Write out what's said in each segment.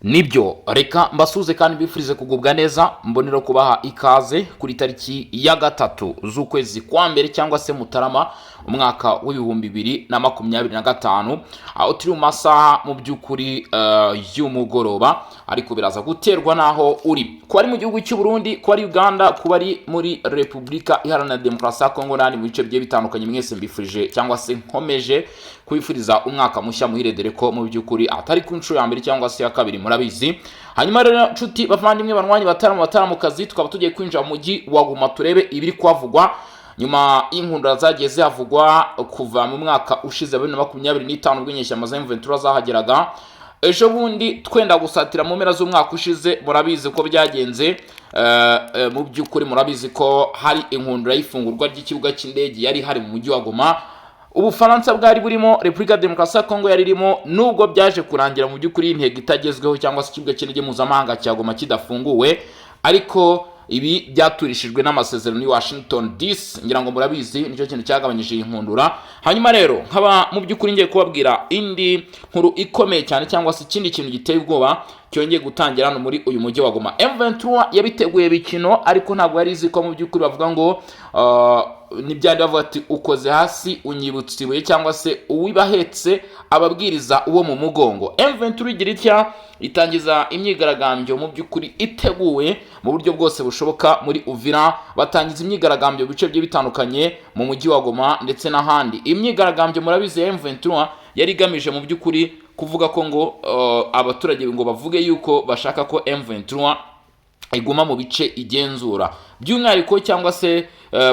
Nibyo, reka mbasuze kandi mbifurize kugubwa neza, mbonera kubaha ikaze kuri tariki ya 3 z'ukwezi kwa mbere cyangwa se Mutarama, umwaka wa 2025, aho turi mu masaha mu by'ukuri y'umugoroba, ariko biraza guterwa n'aho uri, kuba ari mu gihugu cy'u Burundi, kuba ari Uganda, kuba ari muri Repubulika Iharanira Demokarasi ya Kongo n'ahandi mu bice bigiye bitandukanye. Mwese mbifurije cyangwa se nkomeje kubifuriza umwaka mushya muhire, dore ko mu by'ukuri atari ku nshuro ya mbere cyangwa se ya kabiri, murabizi. Hanyuma rero, nshuti, bavandimwe, banywanyi, bataramu, bataramukazi, tukaba tugiye kwinjira mu mujyi wa Goma, turebe ibiri kuhavugwa nyuma y'inkundura zagiye zihavugwa kuva mu mwaka ushize 2025, ubwo inyeshyamba za M23 zahageraga ejo bundi twenda gusatira mu mpera z'umwaka ushize. Murabizi ko byagenze. Mu by'ukuri murabizi ko hari inkundura y'ifungurwa ry'ikibuga cy'indege yari hari mu mujyi wa Goma. Ubufaransa bwari burimo, Repubulika ya Demokarasi ya Kongo yari irimo, nubwo byaje kurangira mu by'ukuri intego itagezweho cyangwa se ikibuga cy'indege mpuzamahanga cya Goma kidafunguwe, ariko ibi byaturishijwe n'amasezerano y'i Washington DC. Ngira ngo murabizi, nicyo kintu cyagabanyije iyi nkundura. Hanyuma rero nkaba mu by'ukuri ngiye kubabwira indi nkuru ikomeye cyane cyangwa se ikindi kintu giteye ubwoba cyongeye gutangira hano muri uyu mujyi wa Goma. M23 yabiteguye bikino, ariko ntabwo yari izi ko mu by'ukuri bavuga ngo nibyandi bavuga ati "Ukoze hasi unyibutsa ibuye", cyangwa se uwibahetse ababwiriza uwo mu mugongo. M23 igira itya itangiza imyigaragambyo mu by'ukuri iteguwe mu buryo bwose bushoboka muri Uvira, batangiza imyigaragambyo mu bice bigiye bitandukanye mu mujyi wa Goma ndetse n'ahandi. Imyigaragambyo murabizi ya M23 yari igamije mu by'ukuri kuvuga ko ngo abaturage ngo bavuge yuko bashaka ko M23 iguma mu bice igenzura by'umwihariko, cyangwa se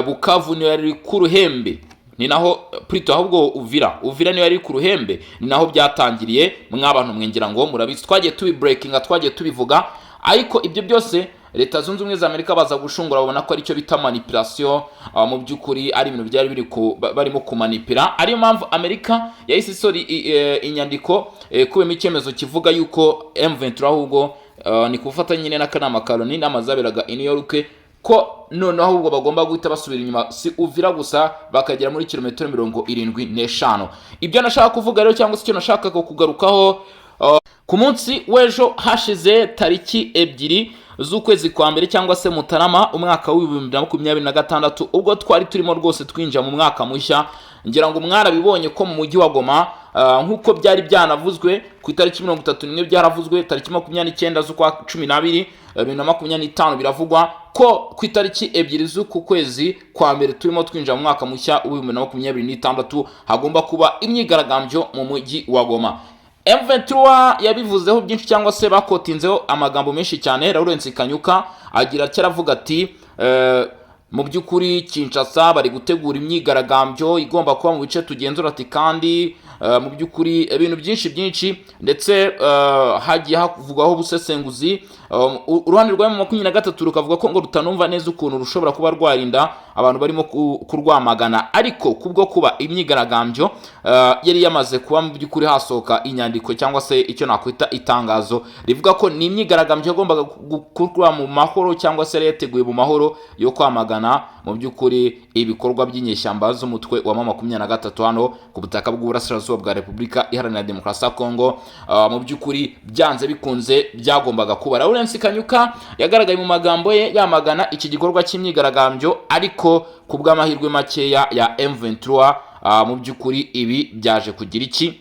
Bukavu niyo yari ku ruhembe, ni naho plutôt ahubwo Uvira niyo yari ku ruhembe, ni naho byatangiriye. Mw'abantu mwingira ngo murabizi, twagiye tubibreakinga, twagiye tubivuga, ariko ibyo byose Leta Zunze Ubumwe za Amerika baza gushungura, babona ko aricyo bita manipulation. Mu by'ukuri ari ibintu byari biri barimo kumanipira, ariyo mpamvu Amerika yahise isora inyandiko ikubiyemo icyemezo kivuga yuko M23 ahubwo ni ku bufatanye nyine n'akanama ka Loni, inama zaberaga i New York, ko noneho ahubwo bagomba guhita basubira inyuma, si Uvira gusa, bakagera muri kilometero 75. Ibyo nashaka kuvuga rero cyangwa se icyo nashakaga kugarukaho, ku munsi w'ejo hashize, tariki 2 z'ukwezi kwa mbere cyangwa se Mutarama, umwaka wa 2026, ubwo twari turimo rwose twinjira mu mwaka mushya, ngira ngo mwarabibonye ko mu mujyi wa Goma, nk'uko byari byanavuzwe ku itariki 31, byaravuzwe tariki 29 z'ukwa 12 2025, biravugwa ko ku itariki 2 z'uku kwezi kwa mbere turimo twinjira mu mwaka mushya wa 2026 hagomba kuba imyigaragambyo mu mujyi wa Goma. M23 yabivuzeho byinshi cyangwa se bakotinzeho amagambo menshi cyane. Lawrence Kanyuka agira icyo aravuga ati mu by'ukuri Kinshasa bari gutegura imyigaragambyo igomba kuba mu bice tugenzura, ati kandi mu by'ukuri ibintu byinshi byinshi, ndetse hagiye havugwaho ubusesenguzi. Uruhande rwa M23 rukavuga ko ngo rutanumva neza ukuntu rushobora kuba rwarinda abantu barimo kurwamagana, ariko kubwo kuba imyigaragambyo yari yamaze kuba, mu by'ukuri hasohoka inyandiko cyangwa se icyo nakwita itangazo rivuga ko ni imyigaragambyo yagombaga gukorwa mu mahoro cyangwa se yari yateguwe mu mahoro yo kwamagana mu by'ukuri ibikorwa by'inyeshyamba z'umutwe wa M23 hano ku butaka bw'uburasirazuba bwa Repubulika Iharanira Demokarasi ya Kongo. Mu by'ukuri byanze bikunze byagombaga kuba. Lawrence Kanyuka yagaragaye mu magambo ye yamagana iki gikorwa cy'imyigaragambyo, ariko ku bw'amahirwe makeya ya M23, mu by'ukuri ibi byaje kugira iki,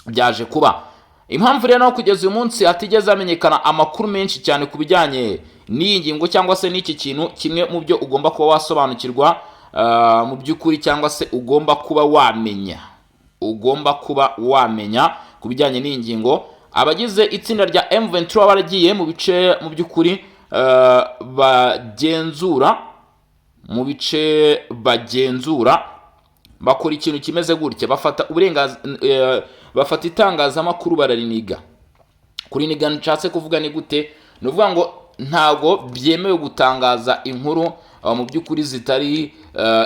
byaje kuba. Impamvu rero kugeza uyu munsi hatigeze hamenyekana amakuru menshi cyane ku bijyanye n'iyi ngingo cyangwa se n'iki kintu, kimwe mu byo ugomba kuba wasobanukirwa mu by'ukuri cyangwa se ugomba kuba wamenya ku bijyanye n'iyi ngingo, abagize itsinda rya M23 baragiye mu bice mu by'ukuri bagenzura, mu bice bagenzura bakora ikintu kimeze gutya: bafata uburenganzira, bafata itangazamakuru barariniga. Kuriniga nshatse kuvuga ni gute? Ni ukuvuga ngo ntabwo byemewe gutangaza inkuru mu by'ukuri zitari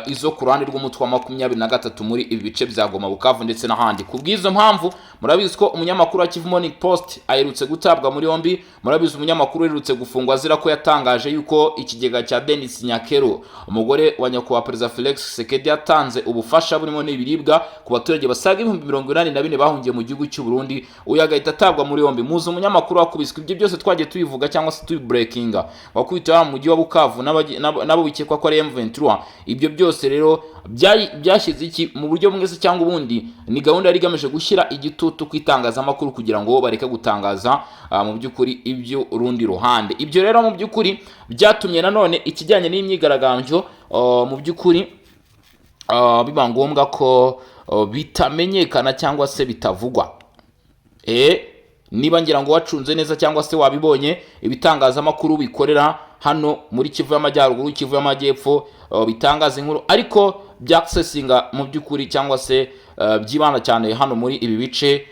izo ku ruhande rw'umutwe wa 23 muri ibi bice bya Goma, Bukavu ndetse n'ahandi. Ku bw'izo mpamvu, murabizi ko umunyamakuru wa Kivu Morning Post aherutse gutabwa muri yombi. Murabizi umunyamakuru uherutse gufungwa azira ko yatangaje yuko ikigega cya Denis Nyakeru, umugore wa nyakubahwa Perezida Felix Tshisekedi, yatanze ubufasha burimo n'ibiribwa ku baturage basaga 84,000 bahungiye mu gihugu cy'u Burundi, uyu agahita atabwa muri yombi. Muzi umunyamakuru wakubiswe, ibyo byose twagiye tubivuga cyangwa se tubibreakinga, wakubitiwe mu mujyi wa Bukavu n'abo bikekwa ko ari M23. Ibyo byose rero byashyize iki mu buryo bumwe se cyangwa ubundi, ni gahunda yari igamije gushyira igitutu ku itangazamakuru kugira ngo bareke gutangaza mu by'ukuri ibyo urundi ruhande. Ibyo rero mu by'ukuri byatumye nanone ikijyanye n'imyigaragambyo mu by'ukuri biba ngombwa ko bitamenyekana cyangwa se bitavugwa. Niba ngira ngo wacunze neza cyangwa se wabibonye, ibitangazamakuru bikorera hano muri Kivu y'Amajyaruguru, Kivu y'Amajyepfo, bitangaza inkuru ariko byakisesinga mu by'ukuri cyangwa se byibanda cyane hano muri ibi bice,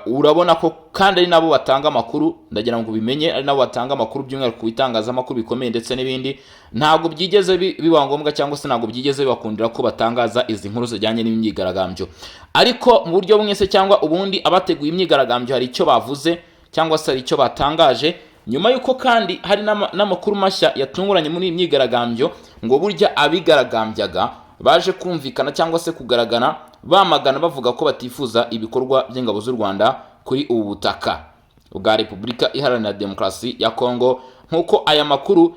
urabona ko kandi ari nabo batanga amakuru. Ndagira ngo ubimenye, ari nabo batanga amakuru by'umwihariko ku bitangazamakuru bikomeye ndetse n'ibindi. Ntabwo byigeze biba ngombwa cyangwa se ntabwo byigeze bibakundira ko batangaza izi nkuru zijyanye n'imyigaragambyo. Ariko mu buryo bumwe se cyangwa ubundi, abateguye imyigaragambyo hari icyo bavuze cyangwa se hari icyo batangaje, nyuma y'uko kandi hari n'amakuru mashya yatunguranye muri iyi myigaragambyo, ngo burya abigaragambyaga baje kumvikana cyangwa se kugaragara bamagana, bavuga ko batifuza ibikorwa by'ingabo z'u Rwanda kuri ubu butaka bwa Repubulika Iharanira Demokarasi ya Kongo, nk'uko aya makuru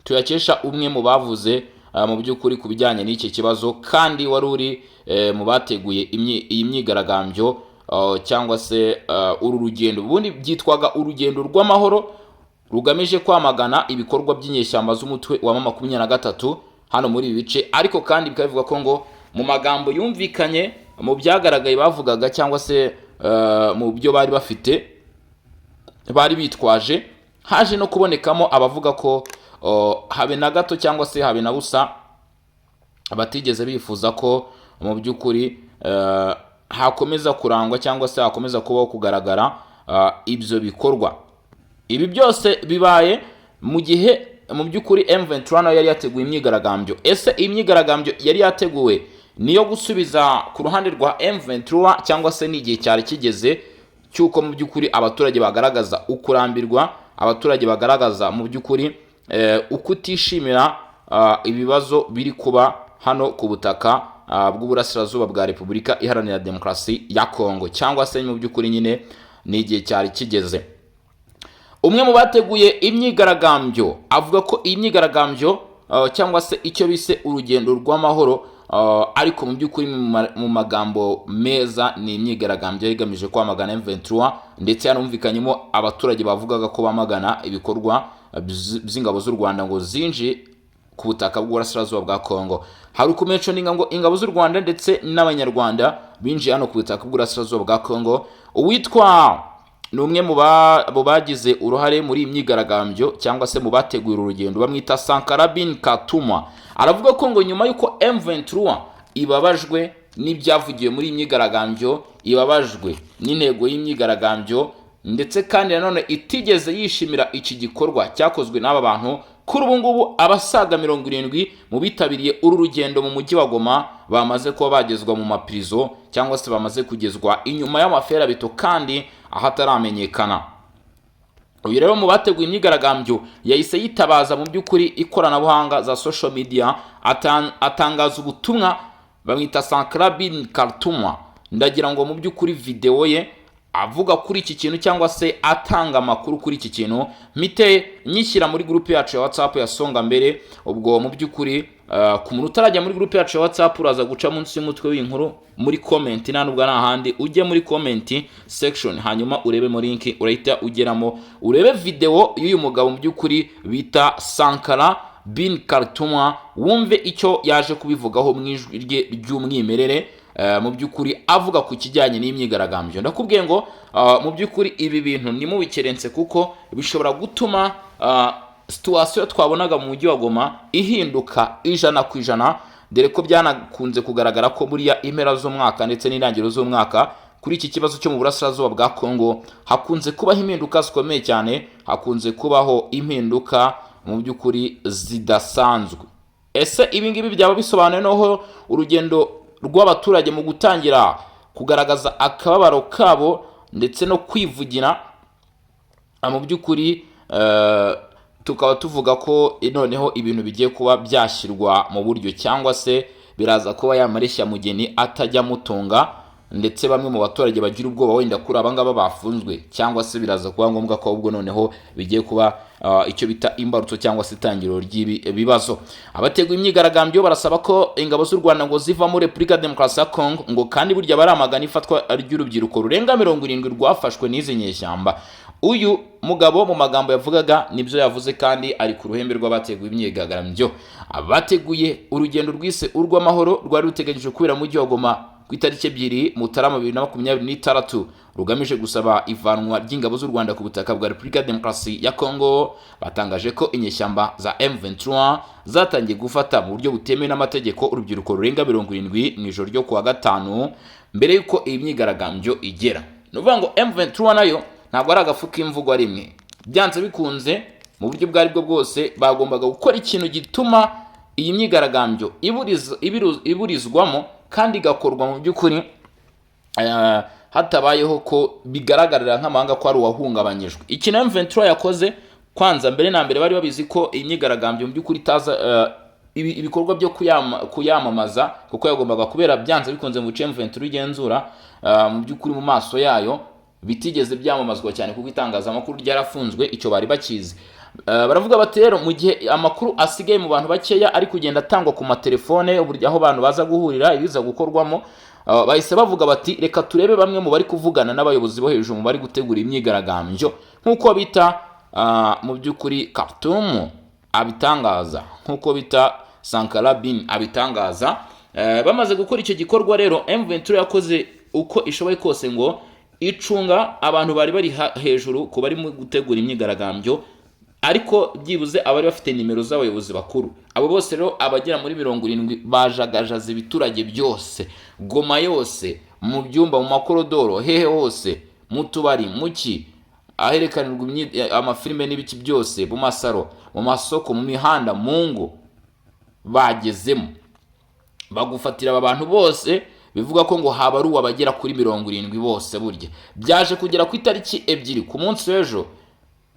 tuyakesha umwe mu bavuze mu by'ukuri ku bijyanye n'iki kibazo, kandi wari uri mu bateguye iyi myigaragambyo cyangwa se uru rugendo. Ubundi byitwaga urugendo rw'amahoro rugamije kwamagana ibikorwa by'inyeshyamba z'umutwe wa 23 hano muri ibi bice. Ariko kandi bikaba bivuga ko ngo mu magambo yumvikanye, mu byagaragaye bavugaga cyangwa se mu byo bari bafite, bari bitwaje, haje no kubonekamo abavuga ko habe na gato cyangwa se habe na busa batigeze bifuza ko mu by'ukuri hakomeza kurangwa cyangwa se hakomeza kubaho kugaragara ibyo bikorwa. Ibi byose bibaye mu gihe mu by'ukuri M23 nayo yari yateguye imyigaragambyo. Ese iyi myigaragambyo yari yateguwe niyo gusubiza ku ruhande rwa M23, cyangwa se ni igihe cyari kigeze cy'uko mu by'ukuri abaturage bagaragaza ukurambirwa, abaturage bagaragaza mu by'ukuri ukutishimira ibibazo biri kuba hano ku butaka bw'uburasirazuba bwa Repubulika Iharanira Demokarasi ya Kongo, cyangwa se mu by'ukuri nyine ni igihe cyari kigeze? Umwe mu bateguye imyigaragambyo avuga ko iyi myigaragambyo cyangwa se icyo bise urugendo rw'amahoro, ariko mu by'ukuri mu magambo meza ni imyigaragambyo yari igamije kwamagana M23, ndetse yanumvikanyemo abaturage bavugaga ko bamagana ibikorwa by'ingabo z'u Rwanda ngo zinjiye ku butaka bw'uburasirazuba bwa Kongo. Hari ukumentioninga ngo ingabo z'u Rwanda ndetse n'Abanyarwanda binjiye hano ku butaka bw'uburasirazuba bwa Kongo. Uwitwa ni umwe mu bagize uruhare muri iyi myigaragambyo cyangwa se mu bateguye uru rugendo, bamwita Sankara bin Katuma, aravuga ko ngo nyuma y'uko M23 ibabajwe n'ibyavugiwe muri iyi myigaragambyo, ibabajwe n'intego y'imyigaragambyo, ndetse kandi nanone itigeze yishimira iki gikorwa cyakozwe n'aba bantu, kuri ubu ngubu abasaga 70 mu bitabiriye uru rugendo mu mujyi wa Goma bamaze kuba bagezwa mu mapirizo cyangwa se bamaze kugezwa inyuma y'amaferabito kandi ahataramenyekana. Uyu rero mu bateguye imyigaragambyo yahise yitabaza mu by'ukuri ikoranabuhanga za social media, atangaza ubutumwa. Bamwita Sankara bin Kartuma. Ndagira ngo mu by'ukuri video ye avuga kuri iki kintu cyangwa se atanga amakuru kuri iki kintu mpite nyishyira muri groupe yacu ya WhatsApp ya Songa Mbere. Ubwo mu by'ukuri ku muntu utarajya muri groupe yacu ya WhatsApp, uraza guca munsi y'umutwe w'inkuru muri comment, nta nubwo ari ahandi, ujye muri comment section hanyuma urebe muri link, urahita ugeramo urebe video y'uyu mugabo mu by'ukuri bita Sankara bin Kartuma, wumve icyo yaje kubivugaho mu ijwi rye ry'umwimerere, mu by'ukuri avuga ku kijyanye n'imyigaragambyo. Ndakubwiye ngo mu by'ukuri ibi bintu ntimubikerense, kuko bishobora gutuma situation twabonaga mu mujyi wa Goma ihinduka 100%, dore ko byanakunze kugaragara ko buriya impera z'umwaka ndetse n'intangiriro z'umwaka kuri iki kibazo cyo mu burasirazuba bwa Kongo hakunze kubaho impinduka zikomeye cyane, hakunze kubaho impinduka. mu by'ukuri zidasanzwe. Ese ibi ngibi byaba bisobanuye noneho urugendo rw'abaturage mu gutangira kugaragaza akababaro kabo ndetse no kwivugira? Mu by'ukuri tukaba tuvuga ko noneho ibintu bigiye kuba byashyirwa mu buryo, cyangwa se biraza kuba yamareshya mugeni atajya amutunga, ndetse bamwe mu baturage bagira ubwoba wenda kuri aba ngaba bafunzwe, cyangwa se biraza kuba ngombwa ko ahubwo noneho bigiye kuba icyo bita imbarutso cyangwa se itangiriro ry'ibi bibazo. Abateguye imyigaragambyo barasaba ko ingabo z'u Rwanda ngo ziva muri Repubulika ya Demokarasi ya Congo, ngo kandi burya baramagana ifatwa ry'urubyiruko rurenga 70 rwafashwe n'izi nyeshyamba. Uyu mugabo mu magambo yavugaga nibyo yavuze, kandi ari ku ruhembe rw'abateguye imyigaragambyo. Abateguye urugendo rwise urw'amahoro rwari ruteganyijwe kubera mu mujyi wa Goma ku itariki 2 Mutarama 2026, rugamije gusaba ivanwa ry'ingabo z'u Rwanda ku butaka bwa Repubulika ya Demokarasi ya Congo, batangaje ko inyeshyamba za M23 zatangiye gufata mu buryo butemewe n'amategeko urubyiruko rurenga 70 mu ijoro ryo kuwa gatanu, mbere y'uko iyi myigaragambyo igera. Ni ukuvuga ngo M23 nayo ntabwo ari agafu k'imvugo rimwe. Byanze bikunze, mu buryo ubwo aribwo bwose, bagombaga gukora ikintu gituma iyi myigaragambyo iburizwamo kandi igakorwa mu by'ukuri hatabayeho ko bigaragarira nk'amahanga ko ari uwahungabanyijwe. Ikintu M23 yakoze, kwanza mbere na mbere bari babizi ko iyi myigaragambyo mu by'ukuri itaza ibikorwa byo kuyamamaza, kuko yagombaga kubera byanze bikunze mu bice M23 igenzura, mu by'ukuri mu maso yayo bitigeze byamamazwa cyane kuko itangazamakuru ryarafunzwe, icyo bari bakizi. Baravuga bati rero mu gihe amakuru asigaye mu bantu bakeya ari kugenda atangwa ku matelefone, uburyo aho abantu baza guhurira, ibiza gukorwamo, bahise bavuga bati reka turebe bamwe mu bari kuvugana n'abayobozi bo hejuru mu bari gutegura imyigaragambyo, nk'uko bita mu by'ukuri Khartoum abitangaza, nk'uko bita Sankara Bin abitangaza. Bamaze gukora icyo gikorwa rero, M23 yakoze uko ishoboye kose ngo icunga abantu bari bari hejuru ku bari mu gutegura imyigaragambyo, ariko byibuze abari bafite nimero z'abayobozi bakuru. Abo bose rero abagera muri 70 bajagajaza ibiturage byose, Goma yose, mu byumba, mu makorodoro, hehe hose, mu tubari, muki aherekanirwa amafilime n'ibiki byose, mu masaro, mu masoko, mu mihanda, mu ngo, bagezemo bagufatira aba bantu bose. Bivuga ko ngo haba ari uwabagera kuri 70 bose. Burya byaje kugera ku itariki 2, ku munsi w'ejo,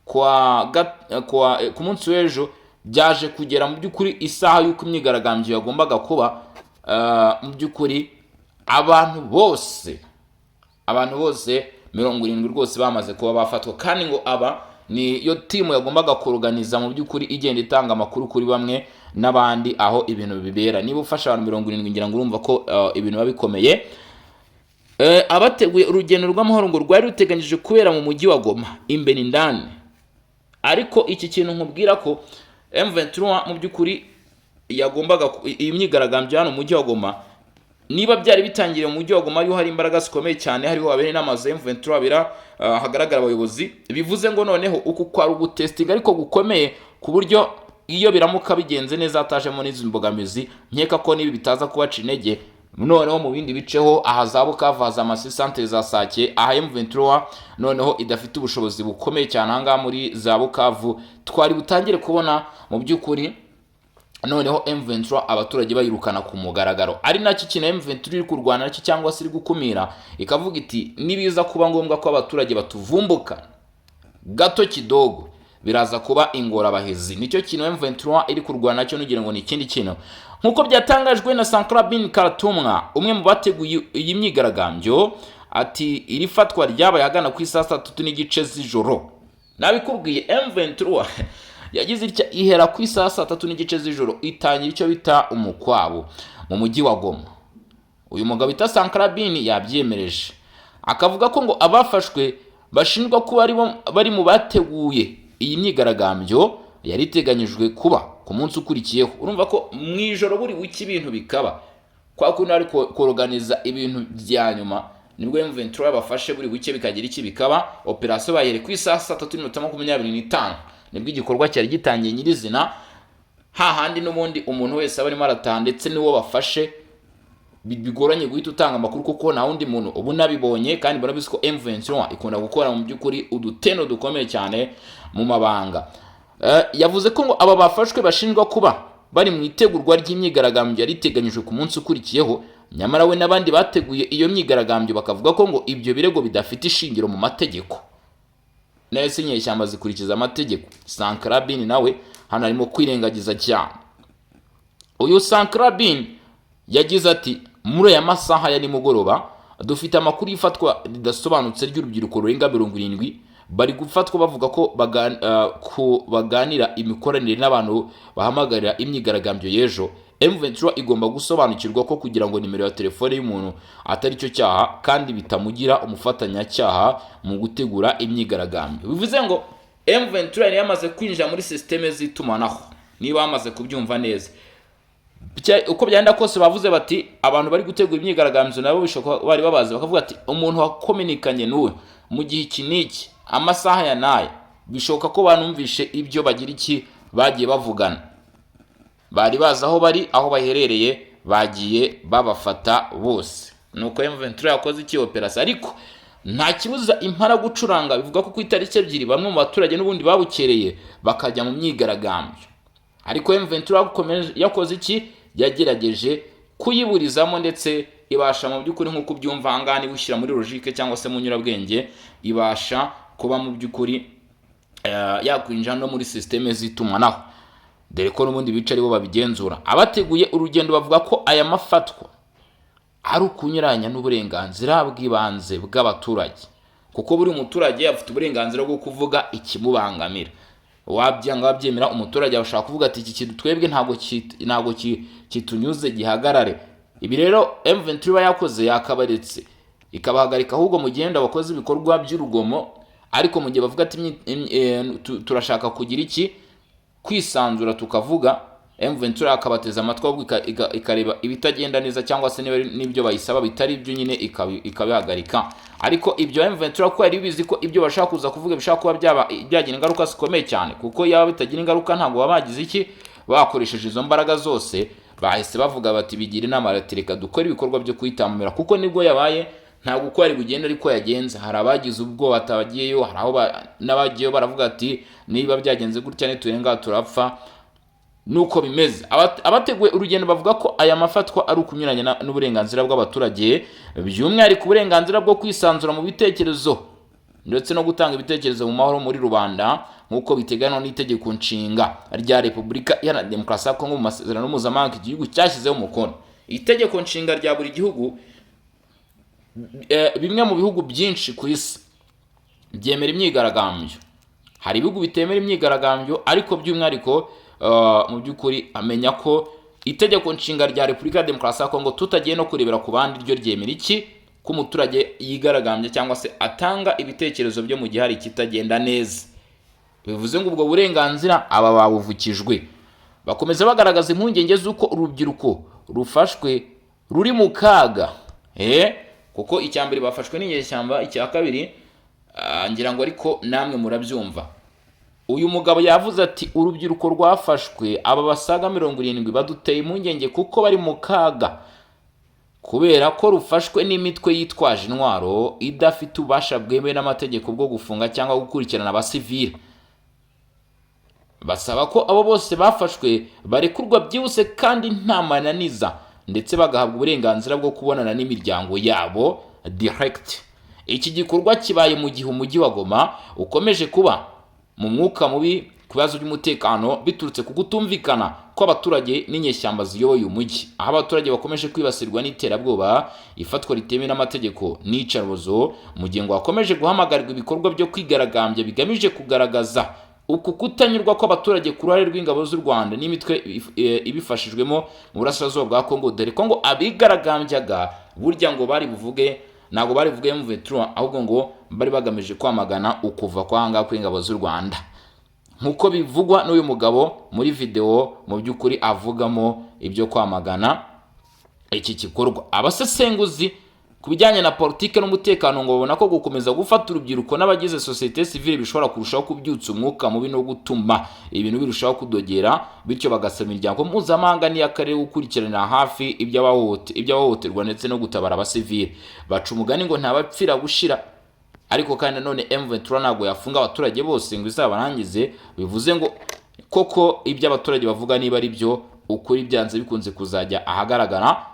ku munsi w'ejo byaje kugera mu by'ukuri isaha y'uko imyigaragambyo yagombaga kuba, mu by'ukuri abantu bose 70 rwose bamaze kuba bafatwa. Kandi ngo aba ni yo team yagombaga kuruganiza mu by'ukuri, igenda itanga amakuru kuri bamwe n'abandi aho ibintu bibera. Niba ufashe abantu 70, ngira ngo urumva ko ibintu biba bikomeye. Abateguye urugendo rw'amahoro ngo rwari ruteganyije kubera mu mujyi wa Goma imbere indani, ariko iki kintu nkubwira ko M23 mu by'ukuri yagombaga iyi myigaragambyo hano mu mujyi wa Goma, niba byari bitangiriye mu mujyi wa Goma, ariho hari imbaraga zikomeye cyane, hariho habera inama za M23, habera hagaragara abayobozi, bivuze ngo noneho uku kwari ugutestinga ariko gukomeye, ku buryo iyo biramuka bigenze neza hatajemo n'izi mbogamizi, nkeka ko n'ibi bitaza kubaca intege. Noneho mu bindi biceho aha za Bukavu, haza Masisi, centre za Sake, aha M23 noneho idafite ubushobozi bukomeye cyane. Ahangaha muri za Bukavu twari butangire kubona mu by'ukuri noneho M23 abaturage bayirukana ku mugaragaro, ari nacyo kintu M23 iri kurwana nacyo cyangwa se iri gukumira, ikavuga iti nibiza kuba ngombwa ko abaturage batuvumbuka gato kidogo, biraza kuba ingorabahizi. Nicyo kintu M23 iri kurwana nacyo, nugira ngo ni ikindi kintu. Nk'uko byatangajwe na Sankara bin Karatumwa, umwe mu bateguye iyi myigaragambyo, ati iri fatwa ryabaye ahagana ku isaha 3:30 z'ijoro. Nabikubwiye, M23 yagize itya ihera ku isaha 3:30 z'ijoro, itangira icyo bita umukwabo mu mujyi wa Goma. Uyu mugabo bita Sankara Bin yabyemereje, akavuga ko ngo abafashwe bashinjwa kuba aribo bari mu bateguye iyi myigaragambyo yari iteganyijwe kuba ku munsi ukurikiyeho. Urumva ko mu ijoro buri buke ibintu bikaba kwa kundi ari koroganiza ibintu bya nyuma, nibwo M23 bafashe buri buke bikagira iki bikaba. Operasiyo bayihere ku isaha 3:25, nibwo igikorwa cyari gitangiye nyirizina, hahandi n'ubundi umuntu wese aba arimo arataha, ndetse n'uwo bafashe bigoranye guhita utanga amakuru kuko nta wundi muntu ubu nabibonye. Kandi murabizi ko M23 ikunda gukora mu by'ukuri udutendo dukomeye cyane mu mabanga. Yavuze ko ngo aba bafashwe bashinjwa kuba bari mu itegurwa ry'imyigaragambyo yari iteganyijwe ku munsi ukurikiyeho. Nyamara we n'abandi bateguye iyo myigaragambyo bakavuga ko ngo ibyo birego bidafite ishingiro mu mategeko. Nese inyeshyamba zikurikiza amategeko? Sankara Bin nawe hano arimo kwirengagiza cyane. Uyu Sankara Bin yagize ati: "Muri aya masaha ya nimugoroba dufite amakuru y'ifatwa ridasobanutse ry'urubyiruko rurenga 70. Bari gufatwa bavuga ko baganira imikoranire n'abantu bahamagarira imyigaragambyo y'ejo. M23 igomba gusobanukirwa ko kugira ngo nimero ya telefone y'umuntu atari cyo cyaha kandi bitamugira umufatanyacyaha mu gutegura imyigaragambyo." Bivuze ngo M23 yari yamaze kwinjira muri système z'itumanaho, niba bamaze kubyumva neza. Uko byenda kose bavuze bati abantu bari gutegura imyigaragambyo nabo bishoboka bari babazi, bakavuga ati umuntu wakominikanye n'uwe mu gihe iki n'iki, amasaha ya n'aya, bishoboka ko banumvishe ibyo bagira iki bagiye bavugana, bari bazi aho bari, aho baherereye, bagiye babafata bose. Nuko M23 yakoze iki operation, ariko nta kibuza impara gucuranga. Bivuga ko ku itariki 2 bamwe mu baturage n'ubundi babukereye bakajya mu myigaragambyo, ariko M23 yakoze iki? Yagerageje kuyiburizamo, ndetse ibasha mu by'ukuri, nk'uko ubyumva aha ngaha, niba ushyira muri logique cyangwa se mu nyurabwenge, ibasha kuba mu by'ukuri yakwinjira no muri système z'itumanaho, dore ko n'ubundi bica aribo babigenzura. Abateguye urugendo bavuga ko aya mafatwa ari ukunyuranya n'uburenganzira bw'ibanze bw'abaturage, kuko buri muturage afite uburenganzira bwo kuvuga ikimubangamira, wabyanga wabyemera. Umuturage ashobora kuvuga ati iki kintu twebwe ntabwo kitunyuze, gihagarare. Ibi rero M23 iba yakoze, yakabaretse ikabahagarika ahubwo mu gihe bakoze ibikorwa by'urugomo. Ariko mu gihe bavuga ati turashaka kugira iki, kwisanzura tukavuga, M23 akabateza amatwi, ahubwo ikareba ibitagenda neza cyangwa se niba n'ibyo bayisaba bitari ibyo nyine ikabihagarika. Ariko ibyo M23 ko yari bizi ko ibyo bashaka kuza kuvuga bishobora kuba byaba byagira ingaruka zikomeye cyane, kuko yaba bitagira ingaruka ntabwo baba bagize iki, bakoresheje izo mbaraga zose. Bahise bavuga bati bigira inama, bati reka dukore ibikorwa byo kuyitamamira, kuko nibwo yabaye ntabwo uko yari bugende ariko yagenze. Hari abagize ubwoba batagiyeyo, hari aho n'abagiyeyo baravuga ati niba byagenze gutya niturenga turapfa. Nuko bimeze. Abateguye urugendo bavuga ko aya mafatwa ari ukunyuranya n'uburenganzira bw'abaturage, by'umwihariko uburenganzira bwo kwisanzura mu bitekerezo ndetse no gutanga ibitekerezo mu mahoro muri rubanda, nk'uko biteganywa n'itegeko nshinga rya Repubulika Iharanira Demokarasi ya Kongo mu masezerano mpuzamahanga igihugu cyashyizeho umukono. Itegeko nshinga rya buri gihugu, bimwe mu bihugu byinshi ku isi byemera imyigaragambyo, hari ibihugu bitemera imyigaragambyo, ariko by'umwihariko mu by'ukuri amenya ko itegeko nshinga rya Repubulika ya Demokarasi ya Kongo, tutagiye no kurebera ku bandi, ryo ryemera iki, ko umuturage yigaragambya cyangwa se atanga ibitekerezo bye mu gihe hari ikitagenda neza. Bivuze ngo ubwo burenganzira aba babuvukijwe. Bakomeza bagaragaza impungenge z'uko urubyiruko rufashwe ruri mu kaga, kuko icya mbere bafashwe n'inyeshyamba, icya kabiri ngira ngo ariko namwe murabyumva. Uyu mugabo yavuze ati urubyiruko rwafashwe, aba basaga 70, baduteye impungenge kuko bari mu kaga kubera ko rufashwe n'imitwe yitwaje intwaro idafite ububasha bwemewe n'amategeko bwo gufunga cyangwa gukurikirana abasivili. Basaba ko abo bose bafashwe barekurwa byihuse kandi nta mananiza, ndetse bagahabwa uburenganzira bwo kubonana n'imiryango yabo direct. Iki gikorwa kibaye mu gihe umujyi wa Goma ukomeje kuba mu mwuka mubi ku bibazo by'umutekano biturutse ku kutumvikana kw'abaturage n'inyeshyamba ziyoboye umujyi, aho abaturage bakomeje kwibasirwa n'iterabwoba, ifatwa ritemewe n'amategeko n'iyicarubozo, mu gihe ngo hakomeje guhamagarirwa ibikorwa byo kwigaragambya bigamije kugaragaza uku kutanyurwa kw'abaturage ku ruhare rw'ingabo z'u Rwanda n'imitwe ibifashijwemo mu burasirazuba bwa Kongo, dore ko ngo abigaragambyaga burya ngo bari buvuge, ntabwo bari buvuge M23, ahubwo ngo bari bagamije kwamagana ukuva kwa ngaha kw'ingabo z'u Rwanda, nk'uko bivugwa n'uyu mugabo muri video mu by'ukuri avugamo ibyo kwamagana iki gikorwa. Abasesenguzi ku bijyanye na politike n'umutekano ngo babona ko gukomeza gufata urubyiruko n'abagize sosiyete sivile bishobora kurushaho kubyutsa umwuka mubi no gutuma ibintu birushaho kudogera, bityo bagasaba imiryango mpuzamahanga n'iy'akarere gukurikiranira hafi iby'abahohoterwa ndetse no gutabara abasivile. Baca umugani ngo ntabapfira gushira, ariko kandi nanone M23 ntabwo yafunga abaturage bose ngo izabarangize. Bivuze ngo Koko ibyo abaturage bavuga niba ari byo, ukuri byanze bikunze kuzajya ahagaragara,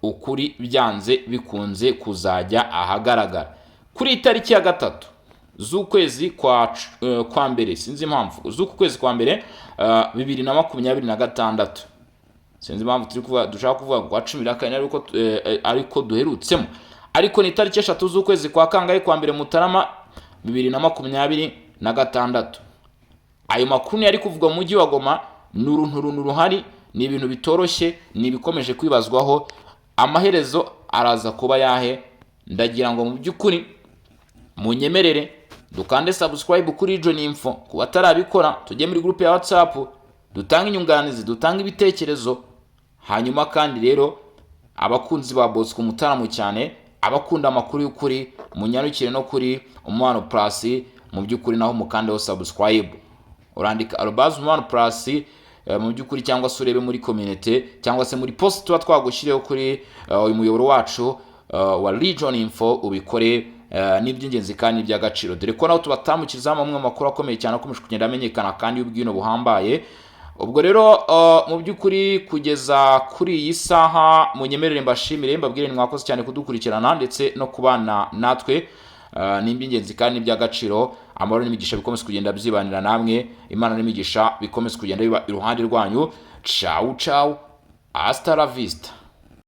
ukuri byanze bikunze kuzajya ahagaragara. Kuri iyi tariki ya 3 z'ukwezi kwa mbere, sinzi impamvu, z'uku kwezi kwa mbere 2026, sinzi impamvu turi kuvuga, dushaka kuvuga kwa 14, ariko duherutsemo, ariko ni itariki 3 z'ukwezi kwa kangahe? Kwa mbere, Mutarama 2026. Ayo makuru niyo ari kuvugwa mu mujyi wa Goma. Ni urunturuntu ruhari, ni ibintu bitoroshye, ni ibikomeje kwibazwaho. Amaherezo araza kuba yahe? Ndagira ngo mu by'ukuri munyemerere dukande subscribe kuri Region Info ku batarabikora, tujye muri groupe ya WhatsApp, dutange inyunganizi, dutange ibitekerezo. Hanyuma kandi rero, abakunzi ba Bosco Mutaramu cyane, abakunda amakuru y'ukuri, munyarukire no kuri Umubano Plus. Mu by'ukuri naho mukandeho subscribe, urandika @UmubanoPlus mu by'ukuri, cyangwa se urebe muri community, cyangwa se muri post tuba twagushyiriyeho kuri uyu muyoboro wacu wa Region Info, ubikore. Ni iby'ingenzi kandi iby'agaciro, dore ko naho tubatamukirizaho amwe mu makuru akomeye cyane akomeje kugenda amenyekana kandi y'ubwino buhambaye. Ubwo rero mu by'ukuri kugeza kuri iyi saha, munyemerere mbashimire, mbabwire mwakoze cyane kudukurikirana ndetse no kubana natwe. Ni iby'ingenzi kandi n'iby'agaciro. Amahoro n'imigisha bikomeze kugenda byibanira namwe, Imana n'imigisha bikomeze kugenda biba iruhande rwanyu. Ciao ciao, hasta la vista.